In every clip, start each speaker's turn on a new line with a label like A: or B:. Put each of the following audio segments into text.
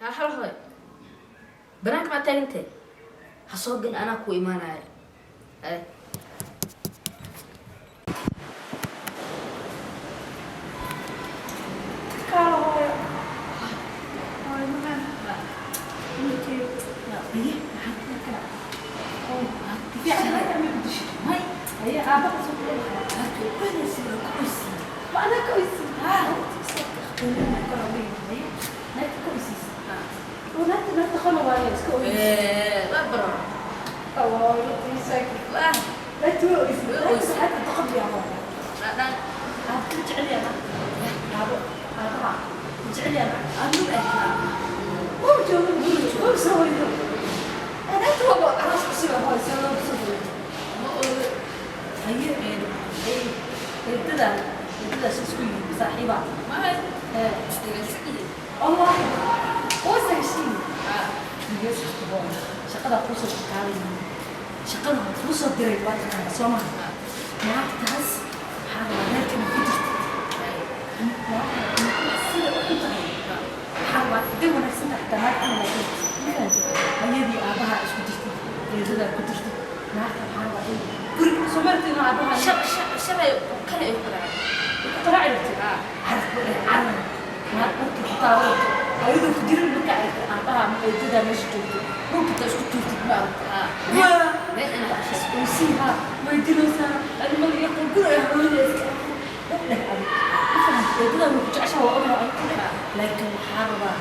A: Ha, hal hooy, banaanka maa taagantee? Ha soo gelin, anaa ku imaanaya. Ay.
B: Kaalo hooyo. Hooyo macaan. Wiilkeyga. Fiican naagta ma ku dishay?
A: May.
B: Haye, aabba ka soo kulay. Ma anaa ka oysin? Naagta ka oysiis. Oo naagta naagta qolo waaye, iska oysis.
A: Waa baro.
B: Hooyo, ii sheeg.
A: Wah.
B: Naagta waa oysis.
A: Waa
B: Naagta
A: oysis.
B: waxaa ka doqon yaa hooyo.
A: Dhadhan.
B: Aabba ma jecel yahay naagta? Aabbo, aabaha ma jecel yahay naagta?
A: Anu eh.
B: Wuu joogo guriga, wuu soo hoydo. Naagta waaba aroos cusub ah, hooyo, soo loo soo hoydo.
A: Ma oga.
B: Haye, eedada, eedadaas isku yihiin saaxiiba.
A: May.
B: Ee,
A: Isdagaalsan yihiin.
B: Wallahi, waa sagaashiin.
A: Ah.
B: Dhegeysta hooyo, shaqada kuu soo shaqaalay. Shaqada kuu soo diray waa taqaanaa, soo maha? Naagtaas waxaa rabaa reerkan ku jirta. Naagta sida u xun tahay. Waxaa rabaa haday wanaagsan tahay xataa naag camal ay ku jirto. Ma fahamtay? Ayadii aabbaha isku jirtay, eedadaa ku jirtay. Naagta waxaa rabaa in guriga soo martay inuu aabbaha
A: Shalay kale ay ku dhacay.
B: ku qaraaci rabtay.
A: Ah.
B: Caraf ku dheh, carar. Naag markii ku taabanto, ayadoo ku jirin marka aragtay aabbaha ama eedadaa meesha joogto, dhulka intaa isku tuurtid ma aragtay.
A: Ah.
B: Waa
A: Meel inaa ka sheego.
B: oysiiha, way dilaysaa, animada iyo guri ay hooyada iska u dheh adig. Ma fahamtay? Eedadaa way ku jeceshahay, waa ogahay adiga ku dheh. Laakiin waxaa rabaa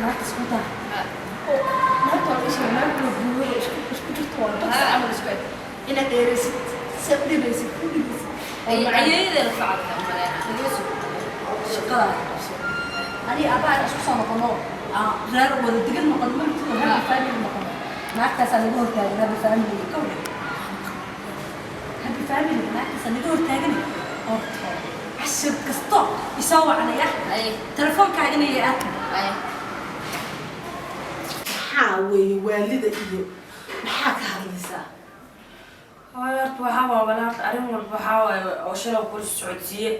B: naagtaas ku taa.
A: Ah.
B: Oo naagta waa isha naag la buuyo isku jirto waa box camal isku eg. Inaad dheeraysid, si u dhibaysid, u dhibaysid. Oo macaan.
A: Ayeeyada la socota umaleynaa.
B: Dhegeyso, shaqada qabso. Aniga aabbaha isku soo noqono, aan reer wada degan noqono, markii happy family noqono. Naagtaasaa naga hortaagan happy family ka wada. Happy family naagtaasaa naga hortaagan. Horta cashir kasto isoo wacnaya.
A: Ay.
B: Telefoonkaagana iyo aadka.
A: Ay.
C: Maxaa weeye waalida iyo maxaa ka hadlaysaa?
D: Hooyo, horta waxaa waa walaa, horta arrin walba waxaa waaye oo shalay kula socodsiiye,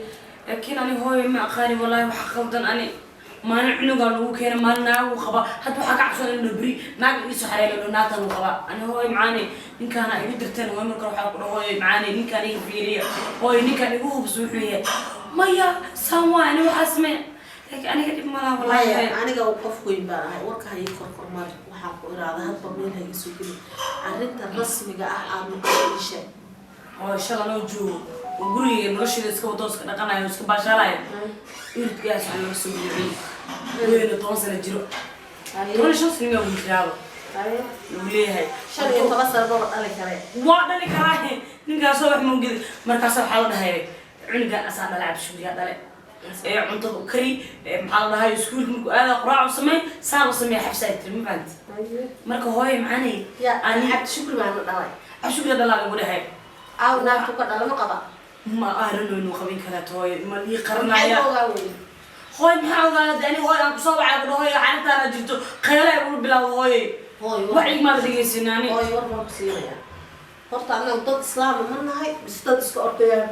D: laakiin ani hooyo ma aqaani wallaahi waxa qaldan. Ani maalin cunugaa lagu keenay, maalin naagu qaba. Hadda waxaa ka cabsoon in beri naag iisoo xareeyo naagta lagu qabaa. Ani hooyo macaane, ninkaana igu dirteen hooyo. Marka waxaa ku dhaho, hooyo macaane, ninkaan iga fiiriya, hooyo ninkaan igu hubso wuxuu yahay. Maya, saan waa ani waxaa sameeya, laakiin aniga dhib malaha wallaahi.
C: Maya, aniga qof weyn baan ahay. Warka ha ii korkormari. Waxaan ku iraada hadba meel ha iisoo gelin. Arrinta rasmiga ah aad maqashay ii sheeg.
D: Oo shala noo joogo oo gurigayga nolosheeda iska wado, iska dhaqanayo, iska baashaalayo, iridkaas waxaa looga soo geliyay weyna 10 sano jiro, 15 sano miyaa uu jiraaba lagu leeyahay.
C: 15 sano maba dhali karee.
D: Waa dhali karaa ninkaasoo wax mawgeli. Markaasa waxaa la dhahay cunugan asaa dhale, Cabdishuuriyaa dhale, ee cuntada u kari, ee maxaa la dhahay, iskuulka markuu aada quraac u sameey, saan u sameey. Xabsa ay tiri, ma fahanti? Marka hooyo macanay,
C: Ya.
D: Ani
C: Cabdishukri baa na dhalay.
D: Cabdishukriya dhalaa lagu dhahay.
C: Aaw, naagtu ka dhala ma qaba?
D: Ma arano inuu qabin karaa hooyo, ma lii
C: Maxay
D: qaranaya.
C: ogaa wey?
D: Hooy, maxaa ogaada? Ani hooy aan kusoo wacay ku dhaho, hooy xaalintaana jirto, khayla ay ula bilowdo hooy.
C: Hooy,
D: wax igmaada dhegeysin ani.
C: Hooy, war baan ku siinayaa. Horta annagu dad islaama ma nahay mise dad iska ordayaan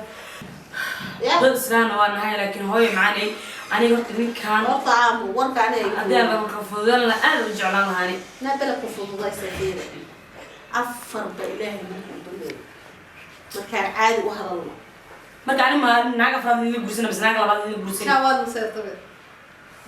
C: ya?
D: Dad islaamna waa nahay, laakiin hooyo macanay, aniga horta ninkaan
C: Horta aamu warka aniga.
D: Haddii aan laga fududan la aad u jeclaan lahaa ani.
C: Naa bela ku fududaysa. Fiiri, afar ba Ilaahay markuu baneeyo markaan caadi u hadalno.
D: Marka ani ma naag afraad idin guursana mise naag labaad idin guursana?
E: Waad maseertabe.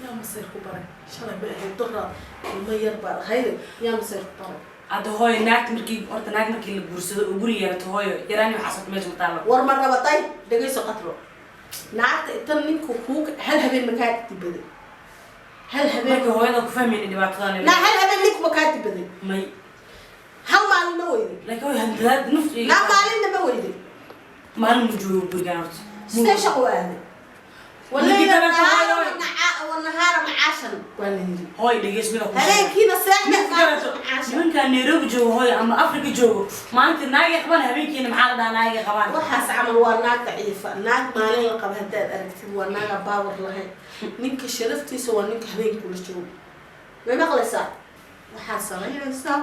C: Yaa maseer ku baray? Shalay ma ahayd, doraa ilmo yar baad ahayde. Yaa maseer ku baray?
D: Hadda hooyo, naagta markii horta naag markii la guursado oo guri yeelato, hooyo, yaraani waxaas horta meesha ma taalo.
C: War ma rabatay? Dhegayso qatro, naagta intan ninku kuu hal habeen makaa dibaday? Hal habeen.
D: Marka hooyada ku fahmayna dhibaatadan.
C: Naa hal habeen ninku makaa dibaday?
D: May.
C: Hal maalin ma weyday?
D: Laakiin hooyo, handadaad naftu iga.
C: Naa maalinna ma weyday?
D: Maalin mu joogo gurigaan horta.
C: Sidee shaqo u aaday?
D: Ninkii dabeeta hooyo.
C: Wanahaara macaashan waa la yiri.
D: Hooy, dhegeys, mida ku sheegay.
C: Habeenkiina seexda.
D: Ninka kaleeto,
C: macaashan.
D: Nimankaa Nairobi joogo hooyo ama Africa joogo, maalintii naagay qabaan, habeenkiina maxaa la dhahaa, naagay qabaan.
C: Waxaas camal waa naag daciifa. Naag maalin la qaba haddaad aragtid waa naaga baawar lahayn. Ninka sharaftiisa waa ninka habeenkula joogo. May maqlaysaa? Waxaa samaynaysaa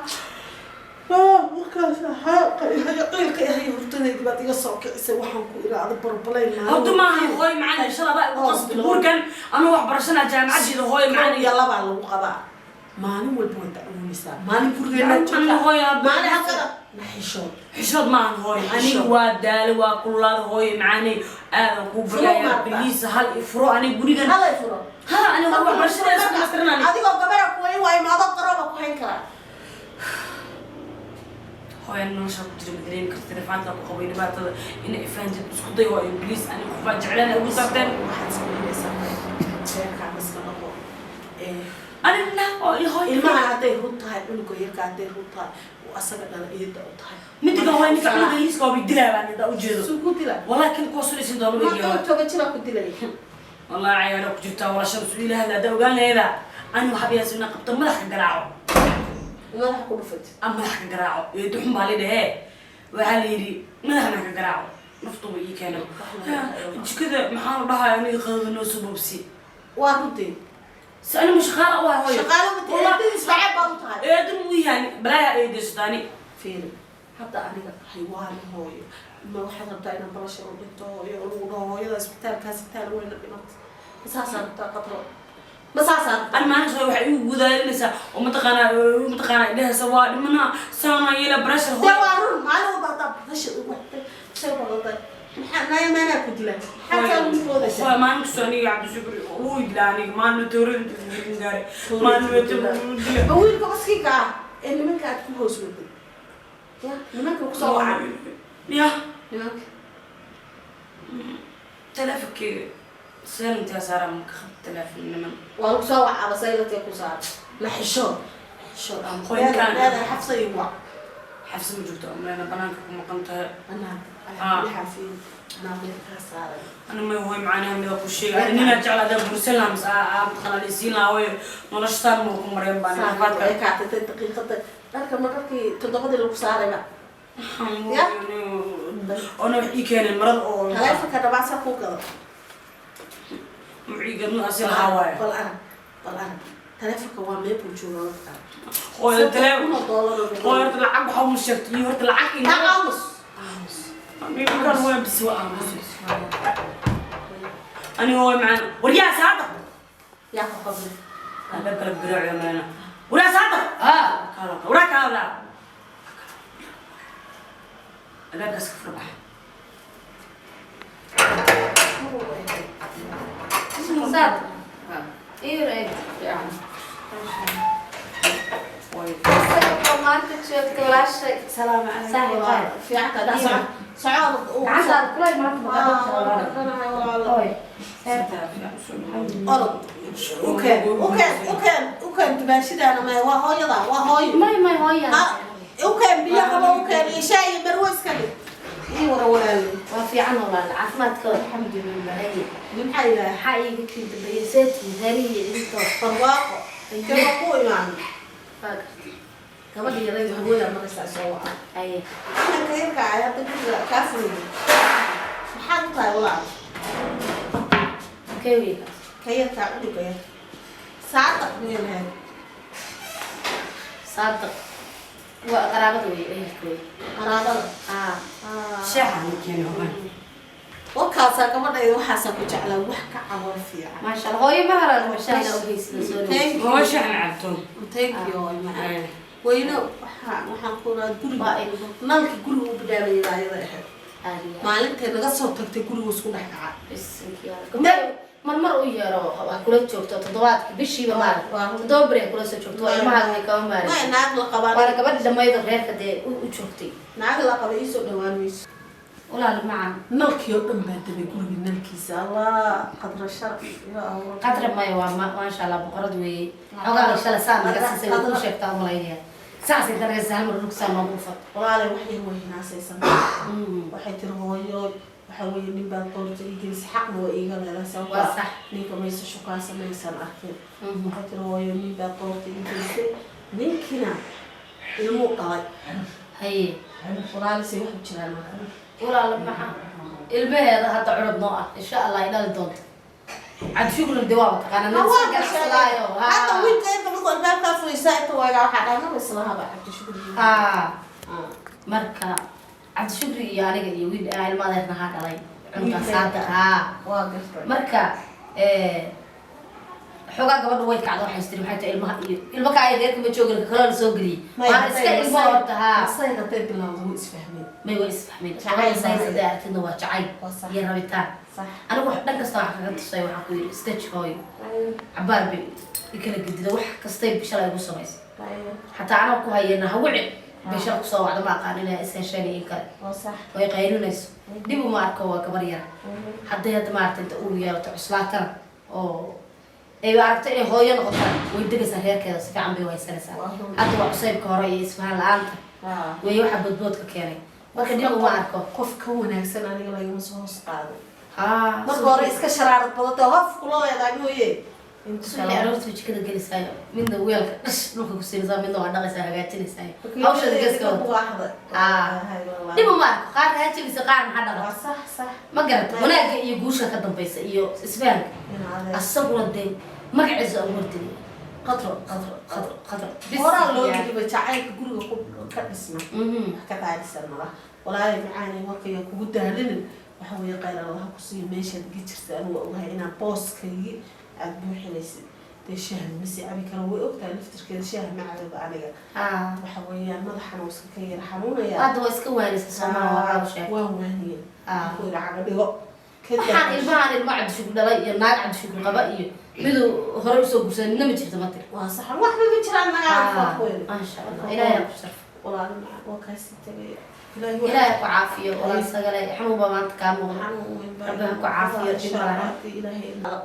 C: warkaas ahaa qiilka ahay. Hurtadaydi baad iga soo kicisay. Waxaan ku iraada barbalayn.
D: Horta maaha hooyo macaan, shalaba igu qasbi guurkan anuu waxbarashana jaamacadeeda, hooyo macaan.
C: Iyo labaa lagu qabaa. Maalin walba waad dacwoonaysaa, maalin gurigeena
D: Anna
C: joogtaa,
D: hooyo, aabba-
C: maalin halkada na xishood.
D: Xishood maahan hooyo, aniga waa daale, waa kululaada hooyo macaaney, aadan kuu
C: Furo
D: baryayaa.
C: maarta.
D: Biliisa hal i furo aniga gurigan.
C: Halay furo.
D: Ha, aniga waxbarashada isku mastrin aniga.
C: Adigoo gabadha ku hayn waayo, ma adoo qarooba ku hayn karaa?
D: Hooyo, ani noloshaa ku jira ma dareemi karta, telefoonka ku qabay dhibaatada inay ifahantid isku day hooyo, please. Aniga qofaa jeclaan ugu saarteen.
C: Waxaad samaynaysaa, reerkaaga iska dhaqo.
D: Aniga na oo il hooyo.
C: Ilmahan hadday run tahay, cunuga yarka hadday run tahay uu asaga dhala, iyada u tahay.
D: Midda kale hooyo, ninka cunuga yariiska waa bay dilaa baan hadda ujeedo.
C: Suu ku dila?
D: Wallahi kan kuwa sulaysin doono
C: Ma
D: wejiga.
C: 10 jiraa ku dilaya?
D: Wallahi cayaaro ku jirtaa walaashada su ilaah hadda ogaan laheeda, ani waxaa biyaas inaan qabto madaxa ka garaaco.
C: Madaxa ku dhufatid.
D: Ama madaxa ka garaaco, eedo xun baa la dhahee, waxaa la yidhi madaxna ka garaaco, naftuba ii keeno jikada. Maxaa la dhahayaa, aniga qadada noo soo bobsi.
C: Waa runtii.
D: Si ani ma shaqaala u ahay hooyo?
C: Shaqaale ma
D: Wallah,
C: eedadiis bacee baad u tahay.
D: Eedo mu yahay, balaaha eedaysataani.
C: Fiiri hadda, aniga haywaan hooyo, ma waxaad rabtaa inaan balasha u dhinto hooyo, oo lagu dhaho hooyada isbitaalkaas itaal weyna dhimatay? Ma saasaa rabtaa, Qadro? Ma saasaa rabtaa?
D: Ani maalin kasta waxay igu gudaalinaysaa oo mataqaanaa idhahaysa waa dhimanaa saana yeela pressure.
C: Dee
D: Hooyo.
C: Waa run, maalin walba haddaa balasha ugu waxtay say badatay, maxaa naya maanaa ku dilaa? Maxaa saa ugu boodaysaa?
D: Hooyo, maalin kasta aniga Cabdishukri wuu idilaa, aniga maalin toorada inta gelin gaaray, maalin wata wuu dilaa.
C: Ma wiilka maskiinka ah ee nimanka aad ku hoos waday ya, nimanka kusoo wacan?
D: Ya.
C: Nimanka.
D: Teleefonkeyga silent-aa saaraa, maka qabto teleefon niman.
C: Waa lagu soo wacaba, silent-ka ku saara. Na xishood, xishood.
D: Qoyinkaan.
C: Leedahay Xafsa iyo wac.
D: Xafsa ma joogto umleena, banaanka ku maqan tahay.
C: Anaa
D: Ah.
C: xaafiin anaa meel kaa saaray.
D: Ani may hooy macnaha mida ku sheegay, ani ninaa jecel hadaa guursan lahaa mise aa mataqaanaa laysiin lahaa hooyo, nolosha saan muu ku mareen baan
C: Saa ay kaatay daqiiqada dharka, ma dharkii 7-dii lagu saarayba Ya.
D: Oona wax ii keeneen marada oo
C: Taleefonka dhabaasa kuu gado.
D: Muciigadnu asi lahaa waaye.
C: Bal arag, bal arag, taleefonka waa meel buu joogaa mataqaana.
D: Hooyo, taleefon.
C: $3,000 oo
D: Hooyo, horta lacag waxaa uma sheegto iyo horta lacag iyo
C: Aamus, aamus.
D: Ninkan hooyo bis waa aamus. Ani hooyo macaan, waryaa saada.
C: Yaa ku qabnay?
D: Albaab kala garaaciyo malena. Waryaa saada.
A: Ah.
D: Waraa kaala albaabkaas ka furbax.
A: Saad. Iyo eeg.
D: Hooyo.
A: Isaga oo maanta joogta walaashay.
C: Salaamu calaykum.
A: Saaxiib qaad.
C: Fiicanka dhaa soco, soco.
A: Gacantaada kulay maanta maqadan. Hooy.
C: Orod ukeen, ukeen, ukeen, ukeen dumaashidaana maya, waa hooyada, waa hooyo.
A: May may hooya.
C: Ha, ukeen biyo qabo, ukeen iyo shaah iyo marwo iska dhig. Ii wara walaalay.
A: Waa fiican walaal, caafimaadkooda.
C: Alxamdulilah.
A: Haye.
C: Maxaa ilaahay?
A: Maxaa iiga kii dambeeyay seetii reerihii idinkoo?
C: Barwaaqo intee waa ku imaan.
A: Waa gartay.
C: Gabadha yaraydu hawada maraysaa soo waca.
A: Haye.
C: Inanka yarka ah hadda guriga kaa furayay, maxaad u tahay walaal?
A: Kee wiilkaas?
C: Ka yarkaa, cunuga yar, Saadaq miyay lahayd?
A: Saadaq. Waa qaraabada wey, ehelka wey.
C: Qaraabada.
A: Ah.
D: Shaaxa ma keeni hooyo.
C: Wakaasaa gabadhayda, waxaasaa ku jeclaa, wax ka calool fiican.
A: Maasha Allah. Hooyo ma haran masha Allah ogeysiin soo dhaweey.
C: Thank you.
D: Hooyo, shaaxa ma cabto.
C: Thank you, macaan weyno. Waxaan ku raad guriga
A: Waa ilmo.
C: Nalka guriga u bidhaamayay baa ayada ahayd.
A: Aadiya.
C: Maalintay naga soo tagtay gurigu isku dhex dhacay.
A: Bisinkiya. Mar mar u yeero ha kula joogto toddobaadki bishiiba maalin.
C: Waa.
A: 7 beri ha kula soo joogto, waa ilmahaaga way kama
C: May
A: maarin.
C: naag la qabaan.
A: Waana gabadha dhammaydo reerka dee u joogtay.
C: Naag la qaba iisoo dhawaan mayso.
A: Walaal macaan.
C: Nalkii oo dhan baa dabay guriga, nalkiisa. Allah, Qadra sharaf ya Allah.
A: Qadra maya, waa maasha Allah, boqorad weeye. Xogaa shala saa naga siisay way kuu sheegtaa umalaynaya. Saas inta naga siisay hal mar dhulka saa noogu dhufat.
C: Walaalay, wax yar way hinaasaysan. Waxay tiri hooyo, waxa weeye nin baad qoorta ii gelisay, xaqna waa iiga leedahay sababtoo
A: Waa
C: ah
A: sax.
C: Ninka maysa shukaasa maysan arkin. Waxay tiri hooyo, nin baad qoorta ii gelisay, ninkina ilmuu dhalay.
A: Haye.
C: Walaalisay wax u jiraan marka?
A: Walaal macaan. Ilmaheeda hadda curud noo ah, insha Allah ay dhali doonto. Cabdishukri de waa taqaanaa nin iska ganacsadaayo.
C: Hadda wiilka inta markuu albaabkaa furaysaa inta waagaa waxaa dhahnaba islahaba Cabdishukri.
A: Haa. Marka Cabdishukri iyo aniga iyo wiil ilma adeerna haa dhalay cunka Saadiq, haa.
C: Waa gartay.
A: Marka Xoogaa gabadha way kacda, waxay tiri maxay tahay ilmaha iyo ilmo ka ay reerka ma joogin, ka kale la soo geliyey. Waa iska ilmo horta, haa.
C: Masayr hadday bilowdo wuu isfahmeen.
A: May, way isfahmeen.
C: Jacayl.
A: Jacayl sayns hadday aragtidna waa jacayl
C: Waa sax.
A: iyo rabitaan.
C: Sax.
A: Anigu wax dhan kasta waxaan kaga tusay, waxaan ku yidhi stage hooyo cabaar bay i kala gedida, wax kastay shalay igu samaysay, xataa anoo ku hayana hawici bay shalay kusoo wacda. Ma aqaan inay is hesheen iyo in kale.
C: Waa sax.
A: Way qaylinayso, dhib uma arko, waa gabar yara. Hadday hadda maaragta inta uur yeelato cuslaatana oo ay aragto inay hooyo noqotana, way degaysaa, reerkeeda si fiican bay u haysanaysaa. Hadda waa cusaybka hore iyo isfahan la-aanta way waxa boodboodka keenay. Marka dhib uma arko.
C: Qof ka wanaagsan aniga lagama soo hoos qaado.
A: Haa.
C: Marka hore iska sharaarad badato, hof kula leedahay mooye inta
A: Subaxii
C: kale.
A: Aroortii jikada gelisaayo, midna weelka dhash dhulka ku siinaysaa, midna waa dhaqaysaa, hagaajinaysaa, hawshaada geska wada. Haa, dhib uma arko. Qaar ha jebisa, qaarna ha
C: Waa
A: dhaqato.
C: sax sax.
A: Ma garata wanaagga iyo guusha ka dambaysa iyo isfahanka. Asaguna dee magaciisa ugu hortegay, Qadro, Qadro, Qadro, Qadro bis.
C: Horaa loo yiriba jacaylka guriga ku ka dhisma
A: Mhm.
C: wax ka qaalisan malaha. Walaalay macaanay, warkaya kugu daalinin. Waxa weeye, khayr Allaha ku siiyo. Meeshaad gi jirta anigu waa ogahay inaad booskaygii aada buuxinaysid. Dee shaaha ma sii cabi karo, way ogtahay laftirkeeda, shaaha ma cabiba aniga. Waxa weeyaan madaxana wuu iska ka yara xanuunaya.
A: Hadda waa iska waanisa Soomaa, waa u sheeg.
C: Waa waaniye. Ku yidhi caga dhigo.
A: Waxaan ilmahan ilmo Cabdishukur dhalay iyo naag Cabdishukur qaba iyo miduu hore usoo guursaday midna ma jirto, ma tir.
C: Waa saxan, waxba ma jiraan nagaa.
A: Maasha Allah, Ilaahay ha ku sharfo.
C: Walaali macaan, waa kaasii tagaya. Ilaahay.
A: Ilaahay ku caafiyo, walaal sagale. Xanuun baa maanta kaa muuqda. Rabbi ha ku caafiyo, dhib malaha.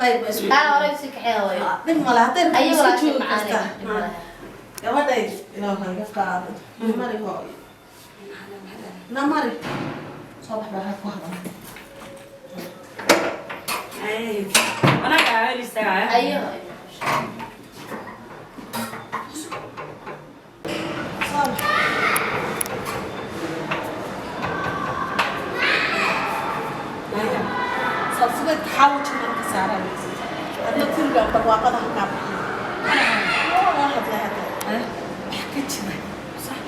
C: Qayb baa isku
A: Kaa hore usii kaxee, hooyo.
C: Dhib male hadday
A: Ayo,
C: iska
A: walaashay
C: joogi
A: macaanay,
C: kartaa.
A: dhib malaha.
C: Gabadhay Ilaah ha iga qaado. Namari hooyo, namari, soo bax baa ku hadal.
D: Wanaag aa istaagaya.
A: Ayo.
C: Soo bax. Salsideedka xaawajin marka saaraan adna guriga barwaaqada halkaa bixiyo. Waa hadlay hadda, wax ka jira sax.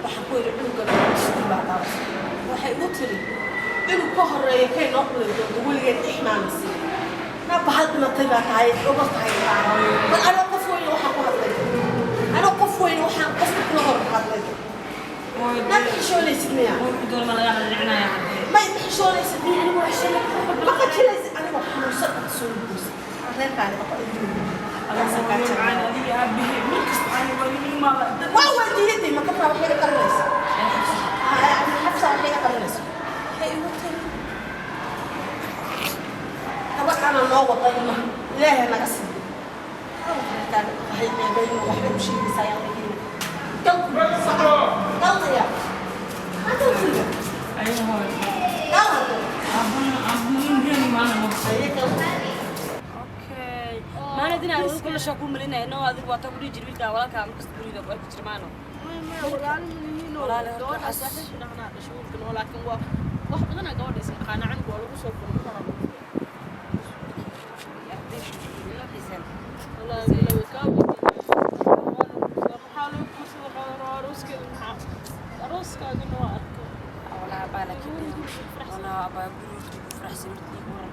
C: Waxaan ku yidhi cunuga iskuul baa dhaabay. Waxay u tiri inuu ka horeeyo kay noo dhuli doonto weligeed ixmaana siin. Naa bahal dhimatay baa tahay, ogar tahay. Bal anoo qof weyne waxaan ku hadlay, anoo qof weyne waxaan qofka kula hor hadlay, naa ma xishoonaysid miya? Ma ima xishoonaysid miya? Anigu wax sheegay ma qajinaysid? Anigoo xanuunsan aad soo goysay reerkaani qaba. Waa weydiiyadii ma kabraa waxay iga qarinaysa Xafsa, waxay iga qarinaysa. Waxay igu tiri gabadhana noo wada ilmaha, Ilaahay naga siiyo. Reerkaani waxay ceebayn, waxbay u sheegaysaa. Yaa laga gal soco, galaya hadda guriga gal hadda. Aye, gal.
D: Maana dinaa wada kula shaqo malinay no, adigu waa ta ku jir wiilka walaalka markasta guriga ku arki jirmaano. Walaal, horta
B: Wax badan gabadha is naqaana, canuga waa lagu soo furay, mar hore. Wallaahi billahi way kaa weydiin. Maxaa loo guursaday qadar arooskeeda? Maxaa arooskaagana waa arkay.
D: Walaa baa, laakiin walaa baa guriga ku faraxsan markii waran.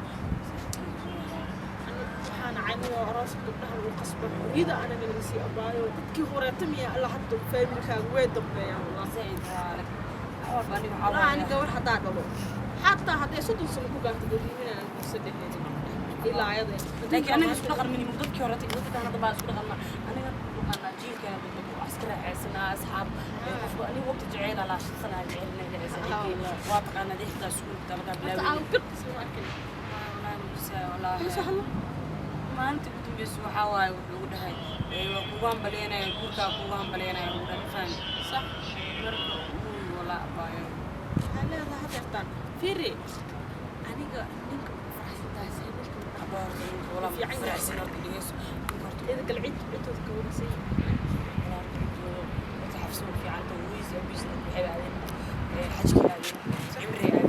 B: Waxaan caniga arooska gabdhaha lagu qasbo xorriyada anaga laga sii abaayo. Dadkii horeeta miyaa alla hadda faamilkaaga way dambeeyaan wallaahi.
D: Zaid waa, laakiin wax walba aniga waxaa
B: Wallaahi ani gabar haddaa dhalo, xataa hadday 30 sano ku gaarto, gariimin aan guursa dheheen ilaa ayada.
D: Laakiin anaga isku dhaqan minimum dadkii hore dadka hadda baa isku dhaqan. Aniga dhaqana jiilka dadka wax iska raaxaysanaa asxaab qofka aniga waqti jeceyl ala shaqsanaa jeceyl inay dhacaysa waa taqaanaa xitaa iskuulka markaa
B: Horta
D: bilaaway.
B: aan garkiisa ma arkin.
D: Wallaahi.
B: Kula soo hadlo.
D: Maalinta ugu dambeysay waxaa waaye wuxuu ugu dhahay waa kugu hambalyeynaya, guurkaa kugu hambalyeynaya ugu dhahay, fahmi?
B: Sax.
D: Marka uu walaa abaayo.
B: Waxaa leedahay hadeertaan fiiri aniga ninka ku faraxsan tahay see ninka
D: Abaa horta ninka walaa ma ku faraxsan, horta dhegeyso, ninka horta
B: ida kale cid cidooda ka warsan.
D: Walaa horta cidooda horta Xafsa way fiican tahay, hooyadiis aabbihiis dadka waxay aadeen xajkii aadeen, cimri.